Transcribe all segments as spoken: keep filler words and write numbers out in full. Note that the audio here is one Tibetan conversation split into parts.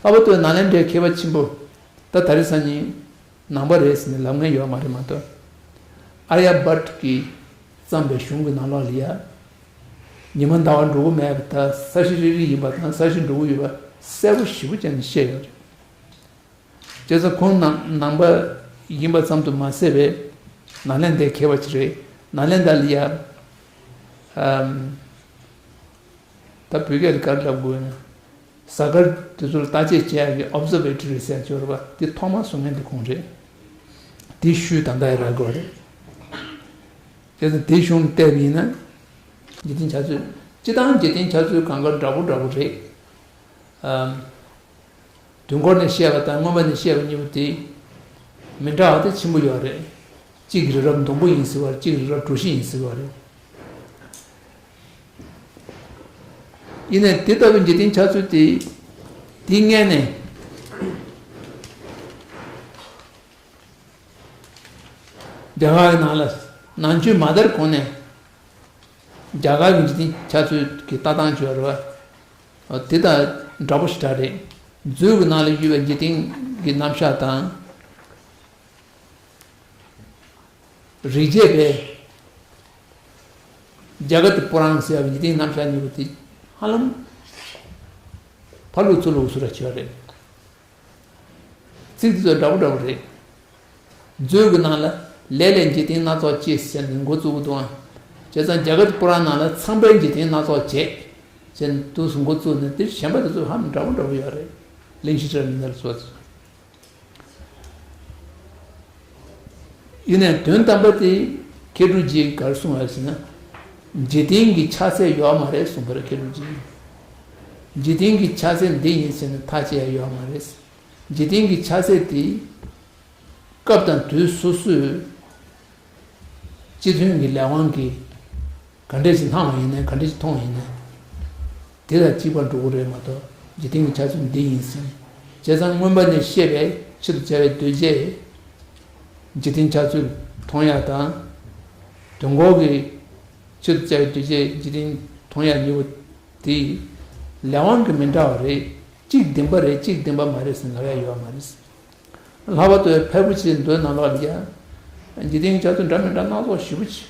ལྷག་པར་དུ་ནཱ་ལེནྡྲའི་མཁས་པ་ཆེན་པོ། ད་ད་རེས་སང་ཉིན་ནང་པ་རེད་ཟེར་ནས་ལབ་མཁན་ཡོད་མ་རེད་མ་གཏོགས། ཨརྱ་བྷཊ་ཀྱིས་བརྩམས་པའི་གཞུང་གི་ནང་ལོགས་ལ་ཡ། ཉི་མ་ཟླ་བ་འགྲོ་གི་མེད་པ་དང་ས་གཞི་རིལ་རིལ་ཡིན་པ་དང་ས་གཞི་འགྲོ་གི་ཡོད་པ་གསལ་པོ་ཞེ་པོ་ཅན་ནས་བཤད་ཡོད་རེད། བྱས་ཙང་ཁོང་ནང་ནང་པ་ཡིན་པ་ཙམ་དུ་མ་ཟད་པའི་ནཱ་ལེནྡྲའི་མཁས་པ་ཅིག་རེད། ནཱ་ལེནྡྲ་ལ་ཡ། ཨམ། ད་བོད་སྐད་ལ་ག་རེ་ལབ་དགོས་ན། གཟའ་སྐར་དེ་ཚོར་བརྟག་དཔྱད་བྱེད་ཡག་གི་ཨོབ་ཛར་བེ་ཊོ་རི་ཟེར་ཡག་ཅིག་ཡོད་རེད་པ། དེ་ཐོག་མར་བཟོ་མཁན་དེ་ཁོང་རེད། དེ་ཤུལ་ད་ལྟ་ཡང་རག་གི་ཡོད་རེད། བྱས་ཙང་དེའི་གཞུང་ལ་བལྟས་པ་ཡིན་ན། འཇིག་རྟེན་འཆར་ཚུལ། སྤྱིར་བཏང་འཇིག་རྟེན་འཆར་ཚུལ་སྒང་ག་འདྲ་པོ་འདྲ་པོ་རེད། ཨམ། དུས་འཁོར་ནས་བཤད་པ་དང་མངོན་པ་ནས་བཤད་པ་གཉིས་པོ་དེ་མི་འདྲ་བ་དེ་ཆེན་པོ་ཡོད་རེད། གཅིག་རི་རབ་སྡོང་པོ་ཡིན་ཟེར་བ་རེད། གཅིག་རི་རབ་གྲོ་ཞིབ་ཡིན་ཟེར་བ་རེད། ཡིན་ནའི་དེ་ལྟ་བུའི་འཇིག་རྟེན་འཆར་ཚུལ་དེ་དེ་སྔོན་ནས་རྒྱ་གར་གྱི་ནང་ལ་ནང་ཆོས་མ་དར་གོང་ནས་རྒྱ་གར་གྱི་འཇིག་རྟེན་འཆར་ཚུལ་གྱི་ལྟ་སྟངས་བྱས་པ་རེད་པ། དེ་དང་འདྲ་པོ་ཞེ་དྲག་རེད། མཛོད་ཀྱི་ནང་ལ་ཡོད་པའི་འཇིག་རྟེན་གྱི་རྣམ་གཞག་དང་། རིག་བྱེད་པས་ཛ་ག་ཏི་པུ་རཱ་ན་ཟེར་བའི་འཇིག་རྟེན་རྣམ་གཞག་གཉིས་པོ་དེ་ཧ་ལམ་ཕར་ལུགས་ཚུར་ལུགས་སུ་ར་བྱས་པ་རེད། ཚིག་དེ་ཚོ་འདྲ་པོ་འདྲ་པོ་རེད། མཛོད་ཀྱི་ནང་ལ་ལས་ལས་འཇིག་རྟེན་སྣ་ཚོགས་སྐྱེ་ཟེར་ནས་འགོ་བཙུགས་ཀྱི་འདུག་ཨང་། བྱས་ཙང་ཛ་ག་ཏི་པུ་རཱ་ན་ནང་ལ་ཚངས་པའི་འཇིག་རྟེན་སྣ་ཚོགས་བྱེད་ཟེར་ནས་འདུག་སེ་འགོ་བཙུགས་ནས། དེ་གཞན་པ་དེ་ཚོ་ཧ་ལམ་འདྲ་པོ་འདྲ་པོ་ཡོད་རེད། གླེང་གཞི་འདྲ་མི་འདྲ་ལ་སོགས་ཚོ། ཡིན་ནའི་དོན་དམ་པ་དེ་མཁས་གྲུབ་རྗེས་ག་རེ་གསུངས་པ་རེད་ཟེར་ན། འཇིག་རྟེན་གྱི་ཆ་ཚད་ཡོད་མ་རེད་གསུངས་པ་རེད་མཁས་གྲུབ་རྗེས། འཇིག་རྟེན་གྱི་ཆ་ཚད་འདི་ཡིན་ཟེར་ནས་ཐག་བཅད་ཡ་ཡོད་མ་རེད། འཇིག་རྟེན་གྱི་ཆ་ཚད་དེ་སྐབས་དང་དུས་སོ་སོའི་སྤྱི་མཐུན་གྱི་ལས་དབང་གིས་ག་འདྲས་ཞིག་སྣང་བ་ཡིན་ནའི་ག་འདྲས་ཞིག་མཐོང་བ་ཡིན་ནའི། དེ་ལ་གཅིག་པ་འགྲོ་གི་རེད་མ་གཏོགས་འཇིག་རྟེན་གྱི་ཆ་ཚུལ་འདི་ཡིན་ཟེར། བྱས་ཙང་མངོན་པ་ནས་བཤད་པའི་ཆེད་དུ་བྱ་བའི་གདུལ་བྱའི་འཇིག་རྟེན་ཆ་ཚུལ་མཐོང་ཡག་དང་། དུས་འཁོར་གྱི་ཆེད་དུ་བྱ་བའི་གདུལ་བྱའི་འཇིག་རྟེན་མཐོང་ཡག་གཉིས་པོ་དེ་ལས་དབང་གིས་མི་འདྲ་བ་རེད། གཅིག་བདེན་པ་རེད་གཅིག་བདེན་པ་མ་རེད་ཟེར་ལབ་ཡག་ཡོད་མ་རེད། ལྷག་པར་དུ་ཕལ་པོ་ཆེའི་མདོའི་ནང་ལོགས་ལ་ཡང་འཇིག་རྟེན་གྱི་ཆ་ཚུལ་འདྲ་མི་འདྲ་སྣ་ཚོགས་ཞེ་པོ་ཅིག་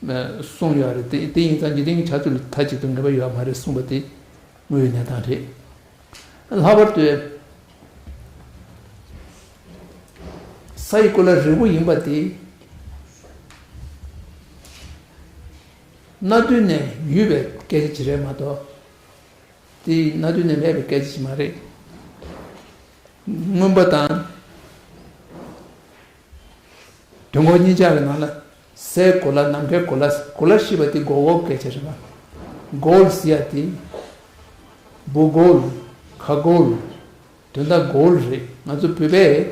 གསུངས་ཡོད་རེད། དེ་དེ་ཡིན་ཙང་འཇིག་རྟེན་གྱི་ཆ་ཚུལ་ལ་མཐའ་གཅིག་ཏུ་ངེས་པ་ཡོད་མ་རེད་གསུངས་པ་དེ་དངོས་ཡོད་གནས་སྟངས་རེད། ལྷག་པར་དུ་ས་ཡི་གོ་ལ་རིལ་པོ་ཡིན་པ་དེ་གནའ་དུས་ནས་ཡོད་པའི་སྐད་ཆ་ཅིག་རེད་མ་གཏོགས། དེ་གནའ་དུས་ནས་མེད་པའི་སྐད་ཆ་ཞིག་མ་རེད། མངོན་པ་དང་དུས་འཁོར་གཉིས་ཆར་གྱི་ནང་ལ་སའི་གོ་ལ་ནམ་མཁའི་གོ་ལ། གོ་ལ་ཞེས་པ་དེ་གོ་གོལ་སྐད་ཆ་རེད་པ། གོལ་ཟེར་ཡག་དེ་བུ་གོལ། ཁ་གོལ། དོན་དག་གོལ་རེད། ང་ཚོ་བོད་པས་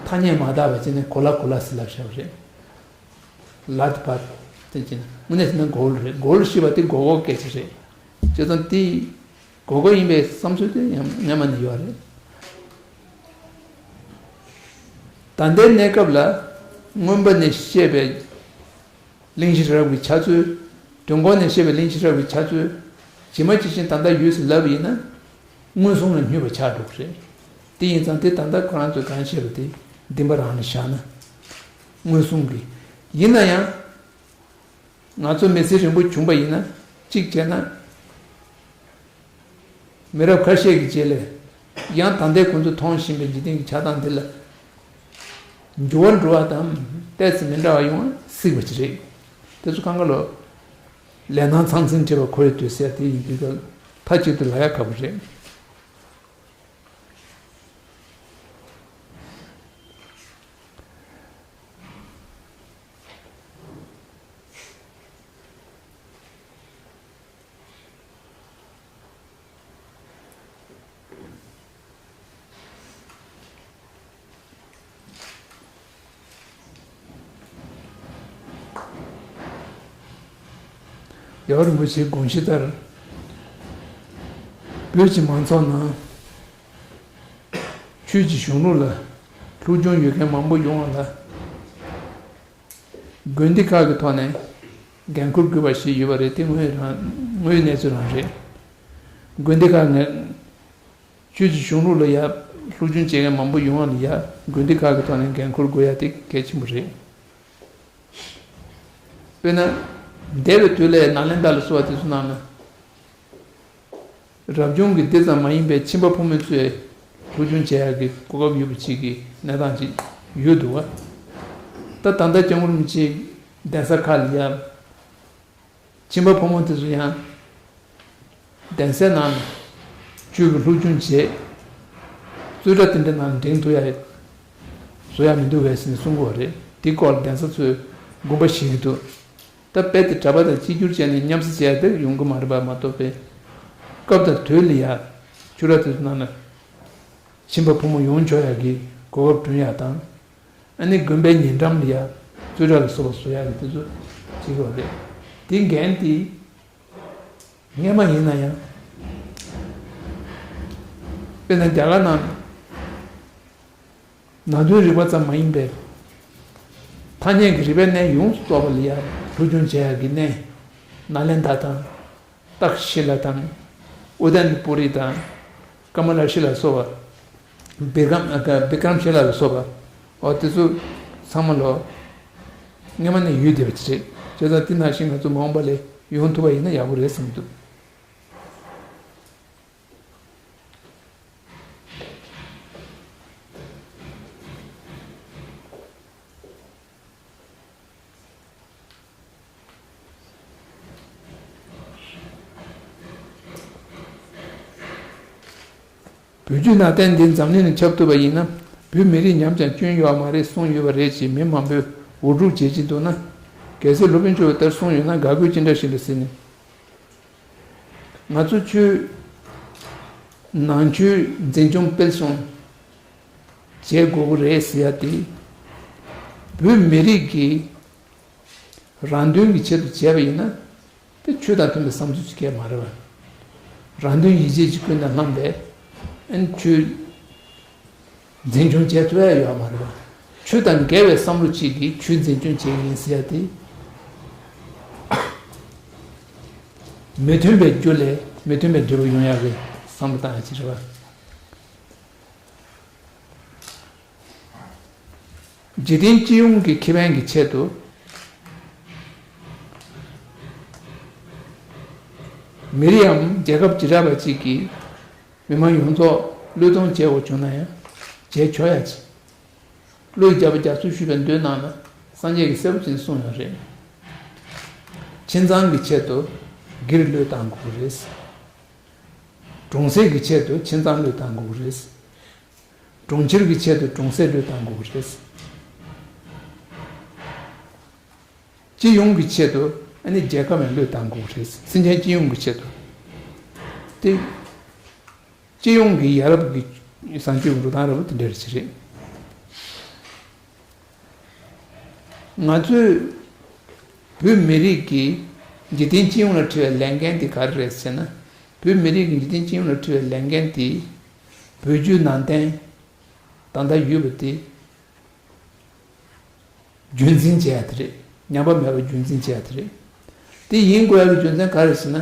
ཐ་སྙད་མ་དག་པ་བྱས་ནས་གོ་ལ་གོ་ལ་ཟེར་ལབ་བཞག་པ་རེད། ལ་དེ་བར་དེ་བྱས་ན་དངོས་གནས་བྱས་ན་གོལ་རེད། གོལ་ཞེས་པ་དེ་གོ་གོལ་སྐད་ཆ་རེད། བྱས་ཙང་དེ་གོ་གོལ་ཡིན་པའི་བསམ་ཚུལ་དེ་ཡང་སྔན་མ་ནས་ཡོད་རེད། ད་ལྟའི་གནས་སྐབས་ལ་མངོན་པ་ནས་བཤད་པའི་གླེང་གཞི་རབ་ཀྱི་ཆ་ཚུལ། དུས་འཁོར་ནས་བཤད་པའི་གླེང་གཞི་རབ་ཀྱི་ཆ་ཚུལ། ཇི་མ་ཇི་བཞིན་ད་ལྟ་ཡོད་ཟེར་ལབ་པ་ཡིན་ན། མངོན་སུམ་ལ་སྙོན་པ་ཆགས་འགྲོ་གི་རེད། དེ་ཡིན་ཙང་དེ་ད་ལྟ་ཁོ་རང་ཚོས་གང་བཤད་པ་དེ་བདེན་པ་རང་ལ་བཞག་ན། མངོན་སུམ་གྱི། ཡིན་ན་ཡང་། ང་ཚོ་མི་ཚེ་རིང་པོ་བྱུང་པ་ཡིན་ན། གཅིག་བྱས་ན། མི་རབས་ཁ་ཤས་ཀྱི་རྗེས་ལ་ཡང་ད་ལྟའི་ཁོང་ཚོས་མཐོང་བཞིན་པའི་འཇིག་རྟེན་གྱི་ཆགས་སྟངས་འདི་ལ་འགྱུར་བ་འགྲོ་བ་དང་ཏོག་ཙམ་མི་འདྲ་བ་ཡོང་བ་སྲིད་པ་ཅིག་རེད། དེ་ཚོ་གང་ག་ལོ་ལས་སྣང་ཚང་ཚིང་བྲིས་པ་ཁོ་ཡི་དུས་ཟེར་དེ་ཡིན་དུས་ཀ་མཐའ་གཅིག་ཏུ་ལབ་ཡག་ཁག་པོ་རེད། རྒྱལ་བ་རིན་པོ་ཆེའི་དགོངས་གཞི་ལྟར། བོད་ཀྱི་མང་ཚོགས་ནང་ཆོས་ཀྱི་གཞུང་ལུགས་ལ་སློབ་སྦྱོང་ཡོད་མཁན་མང་པོ་ཡོང་བ་ལ། དགོན་སྡེ་ཁག་གི་ཐོག་ནས་འགན་ཁུར་དགོས་པ་ཞིག་ཡོད་པ་རེད། དེ་དངོས་རང་དངོས་གནས་ཚུལ་རང་རེད། དགོན་སྡེ་ཁག་ནས་ ཆོས་ཀྱི་གཞུང་ལུགས་ལ་ཡ་སློབ་སྦྱོང་བྱེད་མཁན་མང་པོ་ཡོང་བ་ལ་ཡ་དགོན་སྡེ་ཁག་གི་ཐོག་ནས་འགན་འཁུར་དགོས་ཡ་དེ་གལ་ཆེན་པོ་རེད། དཔེར་ན། འདས་པའི་དུས་ལ་ཡ་ནཱ་ལེནྡྲ་ལ་སོགས་པ་དེ་ཚོ་ནང་ན། རབ་བྱུང་གི་སྡེ་ཙམ་མ་ཡིན་པའི་ཁྱིམ་པ་ཕོ་མོ་ཚོས་སློབ་སྦྱོང་བྱེད་ཡག་གི་གོ་སྐབས་ཡོད་པ་ཅིག་གི་གནས་སྟངས་ཅིག་ཡོད་འདུག་བ། ད་ད་ལྟ་སྐྱབས་མགོན་རིན་པོ་ཆེའི་གདན་ས་ཁག་ལ་ཡ། ཁྱིམ་པ་ཕོ་མོ་དེ་ཚོ་ཡང་གདན་སའི་ནང་ནས་ཆོས་ཀྱི་སློབ་སྦྱོང་བྱེད། རྩོད་གྲྭ་དེ་འདྲའི་ནང་འགྲེང་ཐུབ་ཡ་བཟོ་ཡ་མི་འདུག་བས་ཟེར་ནས་གསུང་གི་ཡོད་རེད། དེའི་སྐོར་ལ་གདན་ས་ཚོས་དགོངས་པ་བཞེས་ཀྱི་འདུག་ད་དཔེ་དེ་གྲྭ་པ་དང་གཅིག་གྱུར་བྱས་ནས་མཉམ་བསྲེས་བྱས་ཏེ་ཡོང་གི་མ་རེད་པ་མ་གཏོགས་པའི། སྐབས་དང་དུས་ལ་ཡ། ཆོས་གྲྭ་དེ་ཚོ་ནང་ལ་ཁྱིམ་པ་ཕོ་མོ་ཡོང་ཆོག་ཡ་གི་གོ་སྐབས་བསྐྲུན་ཡ་དང་། ཨ་ནི་དགོན་པའི་ཉེ་འགྲམ་ལ་ཡ་རྩོད་གྲྭ་ལ་སོགས་པ་བཟོ་ཡ་གི་དེ་ཚོ་བྱེད་དགོས་རེད། དེ་འགན་དེ་སྔས་མ་ཡིན་ན་ཡང་། དཔེར་ན་རྒྱ་གར་ནང་ནང་དོན་རིག་པ་ཙམ་མ་ཡིན་པའི་ཐ་སྙད་ཀྱི་རིག་པའི་གནས་ཡོངས་སུ་རྫོགས་པ་ལ་ཡ་སློབ་སྦྱོང་བྱེད་ཡ་གི་གནས་ནཱ་ལེནྡྲ་དང་། ཏཀ་ཤི་ལ་དང་། ཨུ་དན་པུ་རི་དང་། ཀ་མ་ལ་ཤི་ལ་སོགས་པ། བི་ཀམ་བི་ཀམ་ཤི་ལ་ལ་སོགས་པ། འོ་དེ་ཚོ་ཚང་མ་ལོ། སྔས་མ་ནས་ཡོད་བསྡད་པ་ཅིག་རེད། བྱས་ཙང་དེ་ནང་བཞིན་ང་ཚོ་མ་འོངས་པ་ལ་ཡོང་ཐུབ་པ་ཡིན་ན་ཡག་པོ་རེད་བསམ་འདུག་བོད་བརྒྱུད་ནང་བསྟན་འདི་འཛམ་གླིང་ལ་ཁྱབ་ཐུབ་པ་ཡིན་ན། བོད་མི་རིགས་ཉམས་ཀྱང་སྐྱོན་ཡོད་མ་རེད་གསུངས་ཡོད་པ་རེད་ཅེས་མི་མང་པོས་འུར་སྒྲོག་བྱེད་ཀྱི་འདུག་ན། གལ་སྲིད་སློབ་དཔོན་ཆོས་ཀྱི་ལྟར་གསུངས་ཡོད་ན་དགའ་དགོས་ཅི་འདྲ་ཞིག་ལ་ཟེར་ནས། ང་ཚོ་ཆོས། ནང་ཆོས་འཛིན་སྐྱོང་སྤེལ་གསུམ་བྱེད་དགོས་ཀྱི་རེད་ཟེར་ཡ་དེ། བོད་མི་རིགས་ཀྱི་རང་དོན་གྱི་ཆེད་དུ་བྱས་པ་ཡིན་ན། དེ་ཆོས་དང་མཐུན་པའི་བསམ་ཚུལ་ཅིག་སྐྱེས་མ་རེད་པ། རང་དོན་ཡིད་བྱེད་ཀྱི་ཀུན་ནས་བསླངས་པས། ཨན་ཆོས། འཛིན་སྐྱོང་བྱེད་ཐུབ་ཡ་ཡོད་མ་རེད་པ། ཆོས་དང་འགལ་བའི་བསམ་བློ་གཅིག་གིས་ཆོས་འཛིན་སྐྱོང་བྱེད་ཀྱི་ཡིན་ཟེར་ཡ་དེ། མི་མཐུན་པའི་རྒྱུ་ལས་མི་མཐུན་པའི་འབྲས་བུ་ཡོང་ཡ་གི་བསམ་བློ་བཏང་ཡ་ཅིག་རེད་པ། འཇིག་རྟེན་སྤྱི་ཡོངས་ཀྱི་ཁེ་ཕན་གྱི་ཆེད་དུ། མི་རིགས་འམ་རྒྱལ་ཁབ་བྱེ་བྲག་པ་གཅིག་གིས་མི་མང་ཡོངས་རྫོགས་བློས་གཏོང་བྱེད་དགོས་བྱུང་ན་ཡང་བྱེད་ཆོག་ཡ་ཅིག་བློ་ཡིས་བརྒྱ་པ་བརྒྱ་ཚོ་ཞུས་པའི་མདོའི་ནང་ན་སངས་རྒྱས་ཀྱིས་གསལ་པོ་ཅིག་གསུངས་ཡོད་རེད། ཁྱིམ་ཚང་གི་ཆེད་དུ་སྒེར་བློས་བཏང་དགོས་རེད། གྲོང་གསེབ་ཀྱི་ཆེད་དུ་ཁྱིམ་ཚང་བློས་བཏང་དགོས་རེད། གྲོང་ཁྱེར་གྱི་ཆེད་དུ་གྲོང་གསེབ་བློས་བཏང་དགོས་རེད། སྤྱི་ཡོངས་ཀྱི་ཆེད་དུ་ཨ་ནི་རྒྱལ་ཁབ་ཡང་བློས་བཏང་དགོས་རེད། སེམས་ཅན་སྤྱི་ཡོངས་ཀྱི་ཆེད་དུ། དེ། སྤྱི་ཡོངས་ཀྱི་ཡ་རབས་ཀྱི་བཟང་སྤྱོད་འགྲོ་སྟངས་རབ་དེ་འདྲ་ཞིག་རེད། ང་ཚོས་བོད་མི་རིགས་ཀྱི་འཇིག་རྟེན་སྤྱི་ཡོངས་ལ་འཁྲི་བའི་ལས་འགན་དེ་ག་རེ་རེད་ཟེར་ན། བོད་མི་རིགས་ཀྱི་འཇིག་རྟེན་སྤྱི་ཡོངས་ལ་འཁྲི་བའི་ལས་འགན་དེ་བོད་བརྒྱུད་ནང་བསྟན་ད་ལྟ་ཡོད་པ་དེ། རྒྱུན་འཛིན་བྱེད་ཡ་དེ་རེད། ཉམས་པ་མེད་པར་རྒྱུན་འཛིན་བྱེད་ཡ་དེ་རེད། དེ་ཡིན་དགོས་ཡ་གི་རྒྱུ་མཚན་ག་རེ་ཟེར་ན།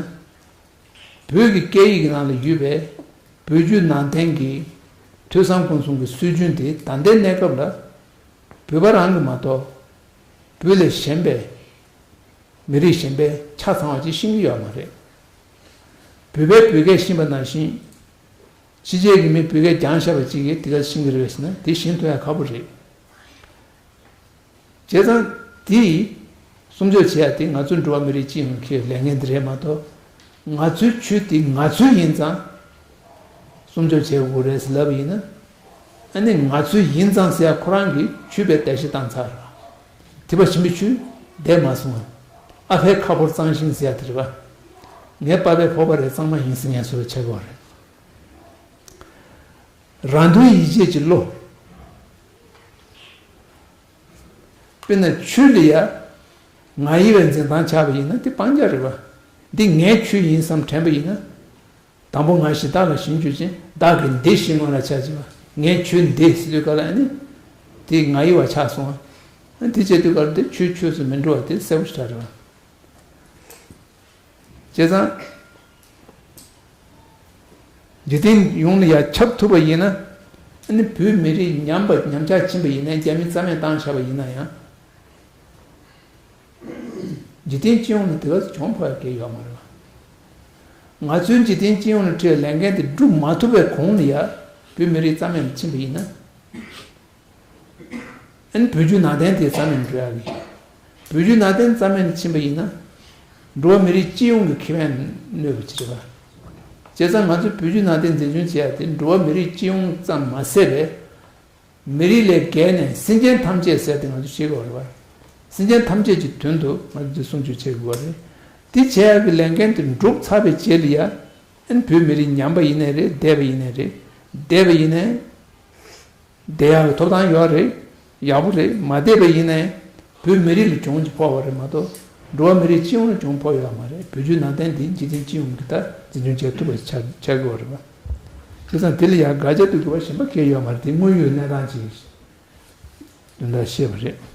བོད་ཀྱི་སྐད་ཡིག་གི་ནང་ལ་ཡོད་པའི་བོད་བརྒྱུད་ནང་བསྟན་གྱི་ཐོས་བསམ་སྒོམ་གསུམ་གྱི་སྲོལ་རྒྱུན་དེ་ད་ལྟའི་གནས་སྐབས་ལ་བོད་པ་རང་གིས་མ་གཏོགས་བོད་ལས་གཞན་པའི་མི་རིགས་གཞན་པས་ཆ་ཚང་བ་ཅིག་ཤེས་ཀྱི་ཡོད་མ་རེད། བོད་པས་བོད་སྐད་ཤེས་པ་ནང་བཞིན་ཕྱི་རྒྱལ་གྱི་མི་བོད་སྐད་སྦྱངས་བཞག་པ་ཅིག་གིས་དེ་ག་ཤེས་ཀྱི་རེད་པས་ཟེར་ན་དེ་ཤེས་ཐུབ་ཡ་ཁག་པོ་རེད། བྱས་ཙང་དེ་སྲུང་སྐྱོབ་བྱེད་ཡ་དེ་ང་ཚོ་འགྲོ་བ་མི་རིགས་སྤྱི་ཡོངས་ཀྱི་ལས་འགན་དེ་རེད་མ་གཏོགས། ང་ཚོའི་ཆོས་དེ་ང་ཚོའི་ཡིན་ཙང་སྲུང་སྐྱོབ་བྱེད་དགོས་རེད་ཟེར་ལབ་པ་ཡིན་ན། ཨ་ནི་ང་ཚོའི་ཡིན་ཙང་ཟེར་ཡ་ཁོ་རང་གིས་ཆོས་པའི་རྟེན་གཞི་བཏང་ཚར་ར། དེ་པ་ཞིམ་པའི་ཆུ་བསྡད་མ་སོང་ཨ། ཨ་ཕའི་ཁ་ཕོར་གཙང་ཞིང་ཟེར་ཡ་དེ་རེད་པ། ངའི་པ་ཕའི་ཕོར་པ་རེད་གཙང་མ་ཡིན་ཟེར་ངས་བཟོ་བྱེད་དགོས་རེད། རང་དོན་ཡིད་བྱེད་ཀྱི་བློ། དཔེར་ན་ཆོས་ལ་ཡ། ང་ཡི་བའི་འཛིན་སྟངས་ཆགས་པ་ཡིན་ན་དེ་སྤང་བྱ་རེད་པ། འདི་ངའི་ཆོས་ཡིན་བསམ་དྲན་པ་ཡིན་ན། དང་པོ་ང་ཞིག་བདག་ལ་ཞེན་གྱུར་ཅིང་བདག་གི་འདི་ཞེས་སྔོན་ལ་ཆགས་བྱས་པ། ངའི་ཆོས་འདི་ཟེར་དུས་ག་ལ་ཨ་ནི། དེ་ང་ཡི་བ་ཆགས་སོང་བ། ཨ་དེ་བྱས་དུས་ག་ལ་དེ་ཆོས་ཆོས་སུ་མི་འགྲོ་བ་དེ་གསལ་པོ་ཞེ་དྲག་རེད་པ། བྱས་ཙང་། འཇིག་རྟེན་ཡོངས་ལ་ཡ་ཁྱབ་ཐུབ་པ་ཡིན་ན། ཨ་ནི་བོད་མི་རིགས་ཉམས་པ་ཉམས་ཆག་ཕྱིན་པ་ཡིན་ན། རྒྱ་མི་རྩ་མེད་བཏང་བཞག་པ་ཡིན་ན་ཡང་། འཇིག་རྟེན་སྤྱི་ཡོངས་ལ་དེ་ག་ཚོད་གྱོང་ཕོག་ཡ་གང་ཡང་ཡོད་མ་རེད་པ། ང་ཚོའི་འཇིག་རྟེན་སྤྱི་ཡོངས་ལ་འཕྲད་ལས་འགན་དེ་སྒྲུབ་མ་ཐུབ་པའི་གོང་ལ་ཡ་བོད་མི་རིགས་རྩ་མེད་ལ་ཕྱིན་པ་ཡིན་ན། ཨ་ནི་བོད་བརྒྱུད་ནང་བསྟན་དེ་རྩ་མེད་འགྲོ་ཡག་གི། བོད་བརྒྱུད་ནང་བསྟན་རྩ་མེད་ཕྱིན་པ་ཡིན་ན། འགྲོ་བ་མི་རིགས་སྤྱི་ཡོངས་ཀྱི་ཁེ་ཕན་གནོད་པ་ཅིག་རེད་པ། བྱས་ཙང་ང་ཚོས་བོད་བརྒྱུད་ནང་བསྟན་འཛིན་སྐྱོང་བྱེད་ཡག་དེ་འགྲོ་བ་མི་རིགས་སྤྱི་ཡོངས་ཙམ་མ་ཟད་པའི། མི་རིགས་ལས་བརྒལ་ནས་སེམས་ཅན་ཐམས་ཅད་ཟེར་དེ་ང་ཚོས་བྱེད་དགོས་རེད་པ། སེམས་ཅན་ཐམས་ཅད་ཀྱི་དོན་དུ་ང་ཚོས་སྲུང་སྐྱོབ་བྱེད་དགོས་རེད། དེ་བྱེད་ཡག་གི་ལས་འགན་དེ་འགྲུབ་ཚར་བའི་རྗེས་ལ་ཡ། ཨ་ནི་བོད་མི་རིགས་ཉམས་པ་ཡིན་ནའི་རེད། བསྡད་པ་ཡིན་ནའི་རེད། བསྡད་པ་ཡིན་ནའི། བསྡད་ཡག་གི་ཐོབ་ཐང་ཡོད་རེད། ཡག་པོ་རེད། མ་བསྡད་པ་ཡིན་ནའི་བོད་མི་རིགས་ལ་གྱོང་ཅིག་ཕོག་པ་རེད་མ་གཏོགས། འགྲོ་བ་མི་རིགས་སྤྱི་ཡོངས་ལ་གྱོང་ཕོག་ཡོད་མ་རེད། བོད་བརྒྱུད་ནང་བསྟན་འདི་འཇིག་རྟེན་སྤྱི་ཡོངས་ཀྱི་ད་འཛིན་སྐྱོང་བྱེད་ཐུབ་པ་ཆགས་ཆགས་ཀྱི་ཡོད་རེད་པ། བྱས་ཙང་དེ་ལ་ཡང་དགག་བྱ་གཏོང་དགོས་པ་གཞན་པ་གང་ཡང་ཡོད་མ་རེད། དེ་དངོས་ཡོད་གནས་སྟངས་ཅིག་དོན་དག་བཤད་པ་རེད།